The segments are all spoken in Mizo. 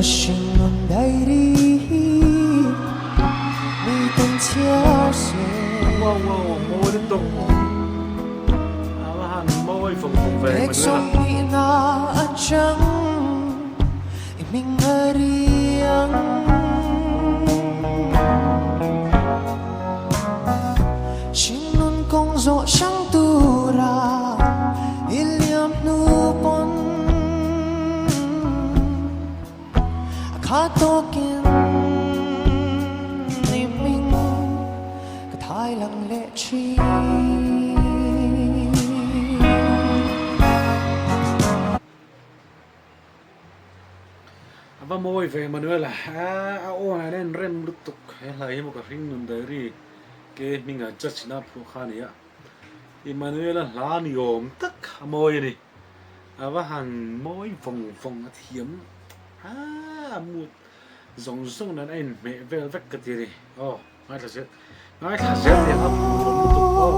Ka hringnun diary hi mi ten chhiar se. Wow wow mawi lutuk a va han mawi vawng vawng ve Ek Manuela. 20 na atang i hming a ri ang. Hringnun kawng zawh hrang tura i liam hnu pawn a kha tawkin i hming ka thai lang leh thin. A va mawi ve Manuela a aw nen a inrem lutuk he hla hi maw ka hring nun diary ke hminga judge na phuah kha a ni a Emmanuela hla ni awm tak a mawi a ni a va han mawi vawng vawng a thiam a mood zawng zawng nen a inhmeh vel vek ka ti a ni aw ngaithla zel ngaithla zel teh ang a phuah awm lutuk aw.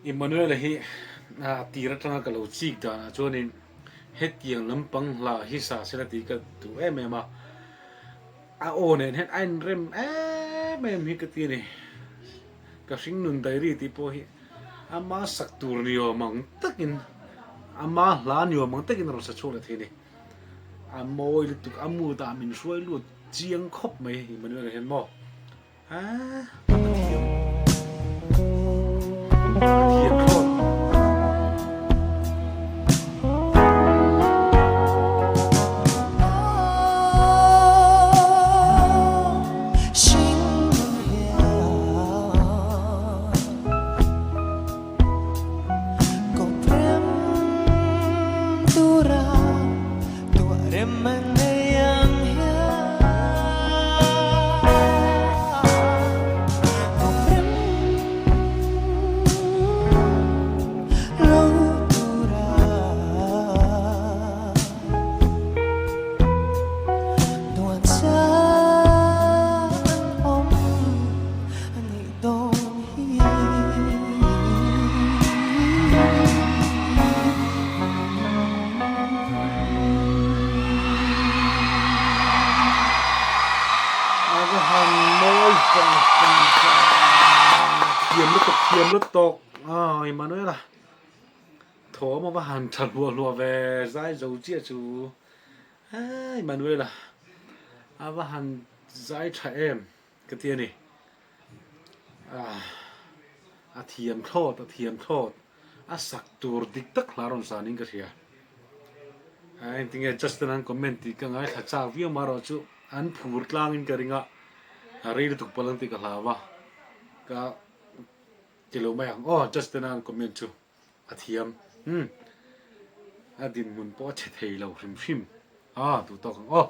Emmanuel-a hi a tir atanga ka lo chik danah chuanin hetiang lampang hla hi sa sela tih ka duh em em a, a aw nen hian a inrem em em hi ka ti a ni. Ka hringnun diary tih pawh hi ama sak tur ni awm ang takin ama hla ni awm ang takin a rawn sa chhuak leh thei a ni. A mawi lutuk a mood ah min hruai lut chiang khawp mai Emmanuel-a hian maw a thiam a thiam thlawt. A va han mawi vawng vawng thiam lutuk thiam lutuk aw Emmanuel-a thawm a va han tha hluah hluah ve zai zo chiah chu Emmanuel-a a va han zai tha em. Ka ti a ni. A thiam thlawt, a thiam thlawt. A sak tur dik tak hla rawn sa niin ka hria. Engtinge Justin an comment tih ka ngaithla chak viau marawh chu an phur tlangin ka ring a, a rei lutuk palh ang tih ka hlau a, ka ti lo mai ang. Aw Justin an comment chu a thiam umm a dinhmun pawh a chhe thei lo hrim hrim a duh tawk ang aw.